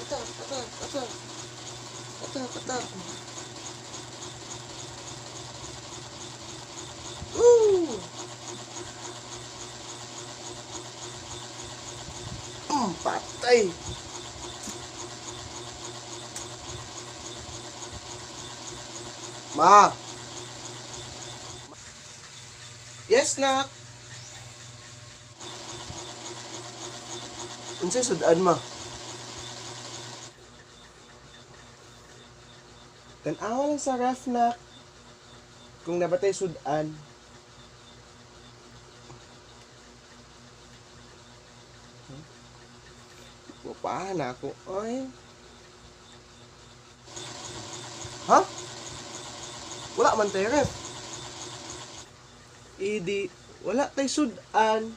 Attack, attack, attack. Attack, attack. Woo! Patay. Ma. Yes, nak. Unsay sudan, ma? Tan-awa lang sa ref, nak. Kung nabatay sudan. Wapahan na ako. Ay. Ha? Wala man tayo ref. Idi, wala tay sudan.